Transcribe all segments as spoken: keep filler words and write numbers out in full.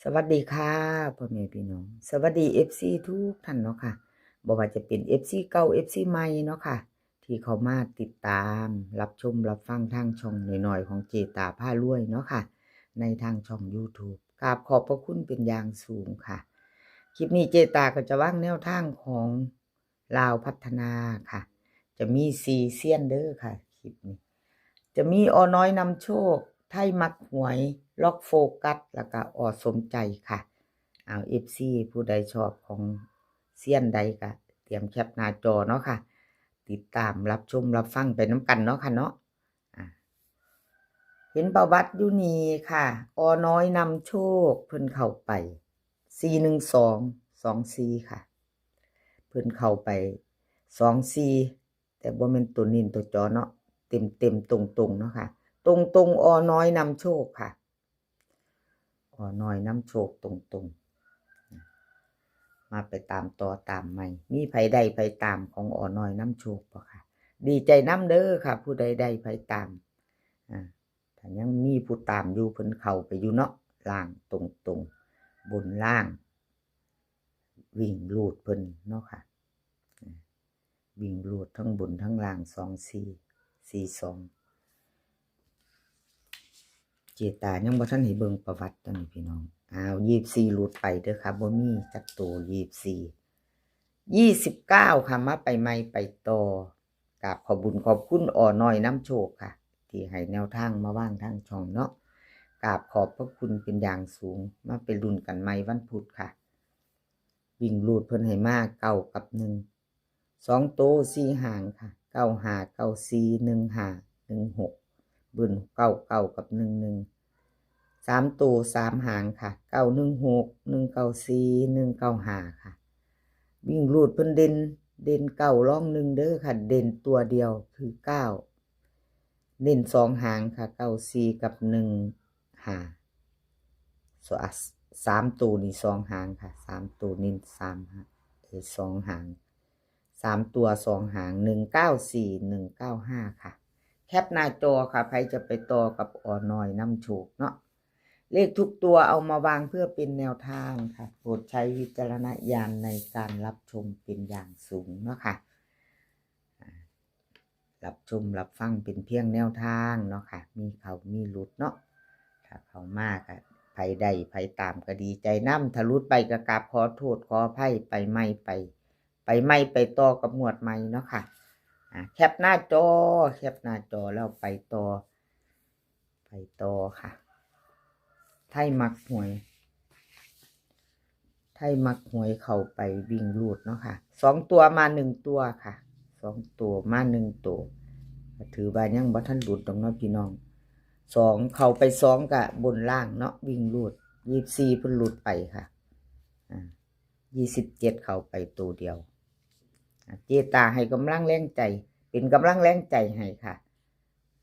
สวัสดีค่ะ พ่อแม่พี่น้อง สวัสดี เอฟซี ทุกท่านเนาะค่ะ บ่ว่าจะเป็น เอฟซี เก่า เอฟซี ใหม่เนาะค่ะ ที่เข้ามาติดตาม รับชม รับฟังทางช่องน้อยๆ ของเจตาพารวยเนาะค่ะ ในทางช่อง YouTube กราบขอบพระคุณเป็นอย่างสูงค่ะ คลิปนี้เจตาก็จะวางแนวทางของลาวพัฒนาค่ะ จะมีสี่เซียนเด้อค่ะ คลิปนี้ จะมี อ.น้อยนำโชค ไทยมักหวย ล็อกโฟกัส แล้วก็ อ.สมใจค่ะ เอา เอฟซี ผู้ใดชอบของเซียนใดก็เตรียมแคปหน้าจอเนาะค่ะ ติดตามรับชมรับฟังไปนำกันเนาะค่ะเนาะ อ่ะ เห็นประวัติอยู่นี่ค่ะ อ.น้อยนำโชค เพิ่นเข้าไป สี่หนึ่งสอง สองสี่ ค่ะ เพิ่นเข้าไป สองสี่ แต่บ่แม่นตัวเน้นตัวเจาะเนาะ เต็มๆ ตรงๆ เนาะค่ะ ตรงๆ อ.น้อยนำโชคค่ะ อ.น้อยนำโชคตรงๆ มาไปตามต่อตามใหม่ มีไผได้ไผตามของ อ.น้อยนำโชคบ่ค่ะ ดีใจนำเด้อค่ะ ผู้ใดได้ไผตาม อ่า ถ้ายังมีผู้ตามอยู่ เพิ่นเข้าไปอยู่เนาะ ล่างตรงๆ บนล่าง วิ่งรูดเพิ่นเนาะค่ะ อ่า วิ่งรูดทั้งบนทั้งล่าง สองสี่ สี่สอง เจตายังบ่ทันให้เบิ่งประวัติตัวนี้พี่น้อง อ้าว ยี่สิบสี่ รูดไปเด้อค่ะ บ่มีจักตัว ยี่สิบสี่ ยี่สิบเก้า ค่ะ มาไปใหม่ไปต่อ กราบขอบบุญขอบคุณ อ.น้อยนำโชคค่ะ ที่ให้แนวทางมาวางทางช่องเนาะ กราบขอบพระคุณเป็นอย่างสูง มาไปลุ้นกันใหม่วันพุธค่ะ วิ่งรูดเพิ่นให้มา เก้ากับหนึ่ง สองโตสี่หางค่ะ เก้าห้า เก้าสี่ หนึ่งห้า หนึ่งหก เบิ้ล เก้าเก้า กับ หนึ่งหนึ่ง สามโตสามหางค่ะ เก้าหนึ่งหก หนึ่งเก้าสี่ หนึ่งเก้าห้า ค่ะ วิ่งรูดเพิ่นเด่น เด่นเก้ารองหนึ่งเด้อค่ะ เด่นตัวเดียวคือเก้า เน้นสองหางค่ะ เก้าสี่ กับ หนึ่งห้า ส- สามโตนี่สองหางค่ะ สามโตเน้นสามหาง เอ้ย สองหาง สามตัวสองหาง หนึ่งเก้าสี่ หนึ่งเก้าห้า ค่ะ แคปหน้าจอค่ะ ไผจะไปต่อกับ อ.น้อยนำโชคเนาะ เลขทุกตัวเอามาวางเพื่อเป็นแนวทางค่ะ โปรดใช้วิจารณญาณในการรับชมเป็นอย่างสูงเนาะค่ะ อ่า รับชมรับฟังเป็นเพียงแนวทางเนาะค่ะ มีเข้ามีหลุดเนาะ ถ้าเข้ามาก็ไผได้ไผตามก็ดีใจนำ ถ้าหลุดไปก็กราบขอโทษขออภัย ไปใหม่ไป ไปใหม่ไปต่อกับงวดใหม่เนาะค่ะ อ่า แคปหน้าจอ แคปหน้าจอแล้วไปต่อ ไปต่อค่ะ ไทยมักหวย ไทยมักหวยเข้าไปวิ่งรูดเนาะค่ะ สองตัวมาหนึ่งตัวค่ะ สองตัวมาหนึ่งตัว ก็ถือว่ายังบ่ทันหลุดดอกเนาะพี่น้อง สองเข้าไปสองกะบนล่างเนาะ วิ่งรูด ยี่สิบสี่ เพิ่นหลุดไปค่ะ อ่า ยี่สิบเจ็ด เข้าไปตัวเดียว อ่า เจตาให้กำลังแรงใจ เป็นกำลังแรงใจให้ค่ะ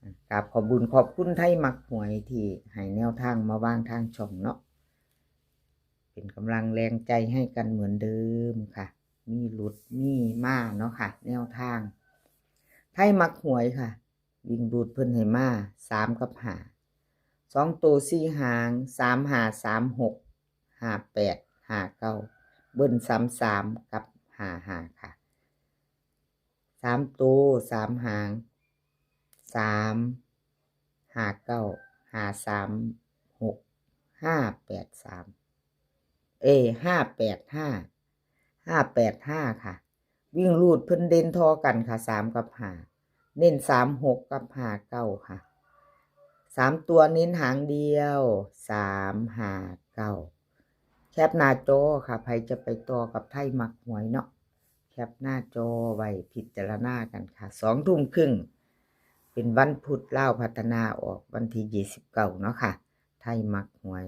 อ่า กราบขอบบุญขอบคุณไทยมักหวยที่ให้แนวทางมาวางทางช่องเนาะ เป็นกำลังแรงใจให้กันเหมือนเดิมค่ะ มีหลุดมีมาเนาะค่ะ แนวทาง ไทยมักหวยค่ะ วิ่งรูดเพิ่นให้มา สามกับห้า สองโตสี่หาง สามห้า สามหก ห้าแปด ห้าเก้า เบิ้ล สามสาม กับ ห้าห้า ค่ะ สามโตสามหาง สามห้าเก้า ห้าสามหก ห้าแปดสาม เอ้ย ห้าแปดห้า ห้าแปดห้า ค่ะ วิ่งรูดเพิ่นเด่นท่อกันค่ะ สามกับห้า เน้น สามหก กับ ห้าเก้า ค่ะ สามตัวเน้นหางเดียว สามห้าเก้า แคปหน้าจอค่ะ ไผจะไปต่อกับไทยมักหวยเนาะ แคปหน้าจอไว้พิจารณากันค่ะ สองทุ่มครึ่ง เป็นวันพุธ ลาวพัฒนาออกวันที่ยี่สิบเก้าเนาะค่ะ ไทยมักหวย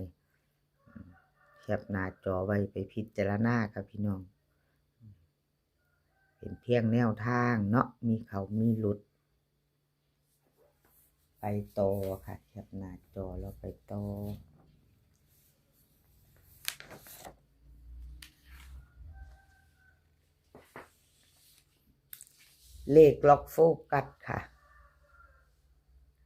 แคปหน้าจอไว้ไปพิจารณาค่ะพี่น้อง เป็นเพียงแนวทางเนาะ มีเข้ามีหลุด ไปต่อค่ะ แคปหน้าจอแล้วไปต่อ เลขล็อกโฟกัสค่ะ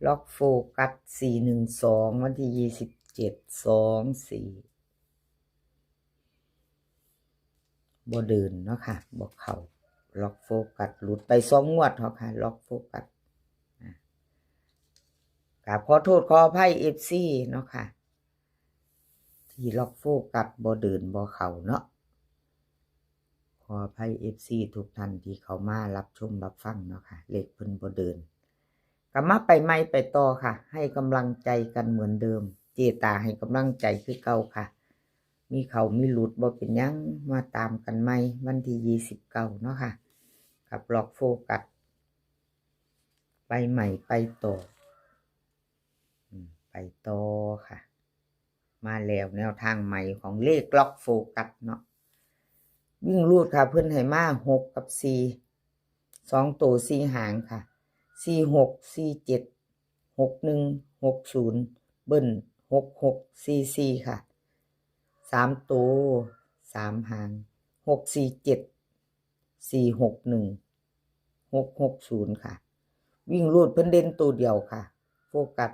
ล็อกโฟกัส สี่หนึ่งสอง วันที่ยี่สิบเจ็ด สองสี่ บ่เดินเนาะค่ะ บ่เข้า ล็อกโฟกัส หลุดไปสองงวดเนาะค่ะ ล็อกโฟกัส อ่ะ กราบขอโทษขออภัย เอฟซี เนาะค่ะ ที่ล็อกโฟกัสบ่เดินบ่เข้าเนาะ ขออภัย เอฟซี ทุกท่านที่เข้ามารับชมรับฟังเนาะค่ะ เลขเพิ่นบ่เดิน กลับมาไปใหม่ไปต่อค่ะ ให้กำลังใจกันเหมือนเดิม เจตาให้กำลังใจคือเก่าค่ะ มีเข้ามีหลุดบ่เป็นหยัง มาตามกันใหม่วันที่ยี่สิบเก้าเนาะค่ะ กับล็อกโฟกัส ไปใหม่ไปต่อ อืม ไปต่อค่ะ มาแล้วแนวทางใหม่ของเลขล็อกโฟกัสเนาะ วิ่งรูดค่ะ เพิ่นให้มาหกกับสี่ สองตัวสี่หางค่ะ สี่หก สี่เจ็ด หกหนึ่ง หกศูนย์ เบิ้ล หกหก สี่สี่ ค่ะ สามตัวสามหาง หกสี่เจ็ด สี่หกหนึ่ง หกหกศูนย์ ค่ะ วิ่งรูดเพิ่นเด่นตัวเดียวค่ะ โฟกัส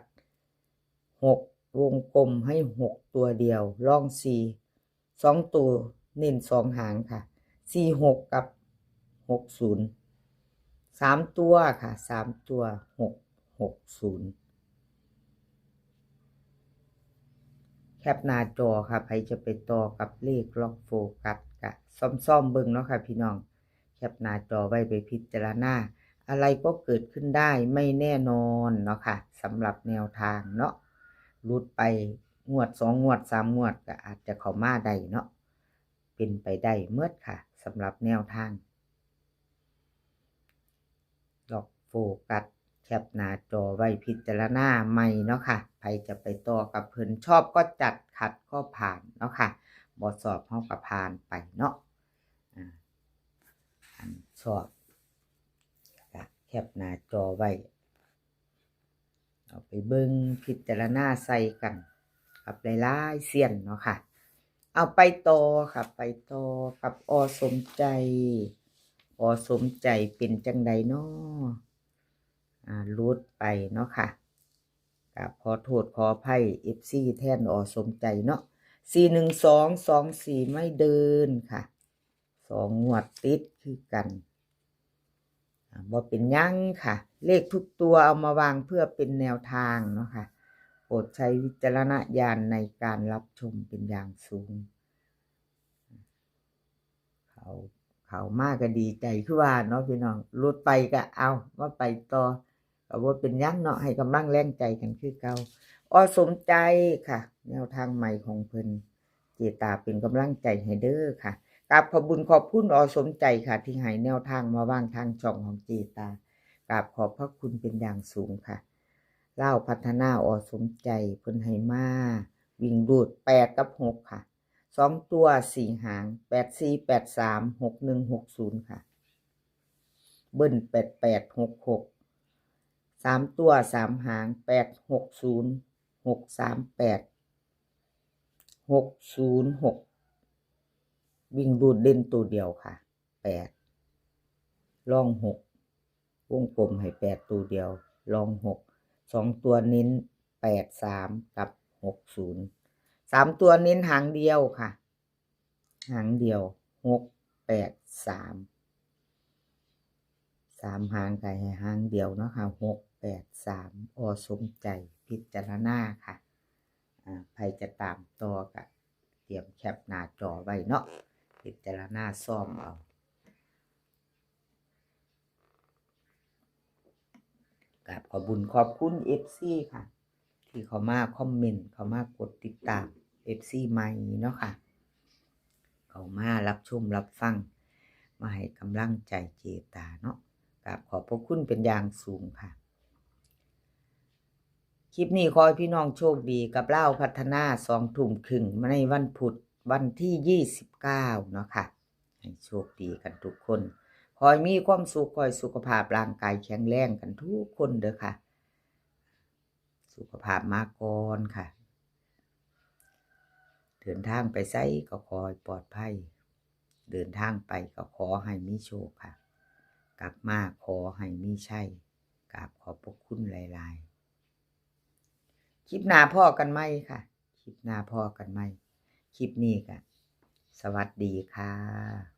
หก วงกลมให้หกตัวเดียว รองสี่ สองตัวเน้นสองหางค่ะ สี่หก กับ หกศูนย์ สามตัวค่ะ สามตัว หกหกศูนย์ แคปหน้าจอค่ะ ใครจะไปต่อกับเลขล็อกโฟกัสกะซ่อมๆเบิ่งเนาะค่ะพี่น้อง แคปหน้าจอไว้ไปพิจารณา อะไรก็เกิดขึ้นได้ไม่แน่นอนเนาะค่ะ สำหรับแนวทางเนาะ หลุดไปงวดสองงวดสามงวดก็อาจจะเข้ามาได้เนาะ เป็นไปได้เมิดค่ะ สำหรับแนวทาง ล็อกโฟกัส แคปหน้าจอไว้พิจารณาใหม่เนาะค่ะ ใครจะไปต่อกับเพิ่น ชอบก็จัด ขัดก็ผ่านเนาะค่ะ บ่ชอบเฮาก็ผ่านไปเนาะ อ่า อันชอบก็แคปหน้าจอไว้ เอาไปเบิ่งพิจารณาใส่กัน กับหลายๆเซียนเนาะค่ะ เอาไปต่อค่ะ ไปต่อกับ อ.สมใจ อ.สมใจเป็นจังใดน้อ อ่า หลุดไปเนาะค่ะ กราบขอโทษขออภัย เอฟซี แทน อ.สมใจเนาะ สี่หนึ่งสอง สองสี่ ไม่เดินค่ะ สองงวดติดคือกัน อ่า บ่เป็นหยังค่ะ เลขทุกตัวเอามาวางเพื่อเป็นแนวทางเนาะค่ะ โปรดใช้วิจารณญาณในการรับชมเป็นอย่างสูง เขา เขามาก็ดีใจคือว่าเนาะพี่น้อง หลุดไปก็เอา มาไปต่อ ก็บ่เป็นหยังเนาะ ให้กำลังแรงใจกันคือเก่า อ.สมใจค่ะ แนวทางใหม่ของเพิ่น เจตาเป็นกำลังใจให้เด้อค่ะ กราบขอบบุญขอบคุณ อ.สมใจค่ะ ที่ให้แนวทางมาวางทางช่องของเจตา กราบขอบพระคุณเป็นอย่างสูงค่ะ ลาวพัฒนา อ.สมใจ เพิ่นให้มา วิ่งรูดแปดกับหกค่ะ สองตัวสี่หาง แปดสี่ แปดสาม หกหนึ่ง หกศูนย์ ค่ะ เบิ้ล แปดแปด หกหก สามตัวสามหาง แปดหกศูนย์ หกสามแปด หกศูนย์หก วิ่งรูดเด่นตัวเดียวค่ะ แปด รองหก วงกลมให้แปดตัวเดียว รองหก สองตัวเน้น แปดสาม กับ หกศูนย์ สามตัวเน้นหางเดียวค่ะ หางเดียว หกแปดสาม สามหางก็ให้หางเดียวเนาะค่ะ หกแปดสาม อ.สมใจ พิจารณาค่ะ อ่า ใครจะตามต่อก็เตรียมแคปหน้าจอไว้เนาะ พิจารณาซ่อมเอา กราบขอบบุญขอบคุณ เอฟซี ค่ะ ที่เข้ามาคอมเมนต์ เข้ามากดติดตาม เอฟซี ใหม่เนาะค่ะ เข้ามารับชมรับฟัง มาให้กำลังใจเจตาเนาะ กราบขอบพระคุณเป็นอย่างสูงค่ะ คลิปนี้ขอให้พี่น้องโชคดีกับลาวพัฒนา สองทุ่มครึ่ง มาในวันพุธ วันที่ยี่สิบเก้าเนาะค่ะ ให้โชคดีกันทุกคน ขอให้มีความสุข ขอให้สุขภาพร่างกายแข็งแรงกันทุกคนเด้อค่ะ สุขภาพมาก่อนค่ะ เดินทางไปไสก็ขอให้ปลอดภัย เดินทางไปก็ขอให้มีโชคค่ะ กลับมาขอให้มีชัย กราบขอบพระคุณหลายๆ คลิปหน้าพ้อกันใหม่ค่ะ คลิปหน้าพ้อกันใหม่ คลิปนี้ก็สวัสดีค่ะ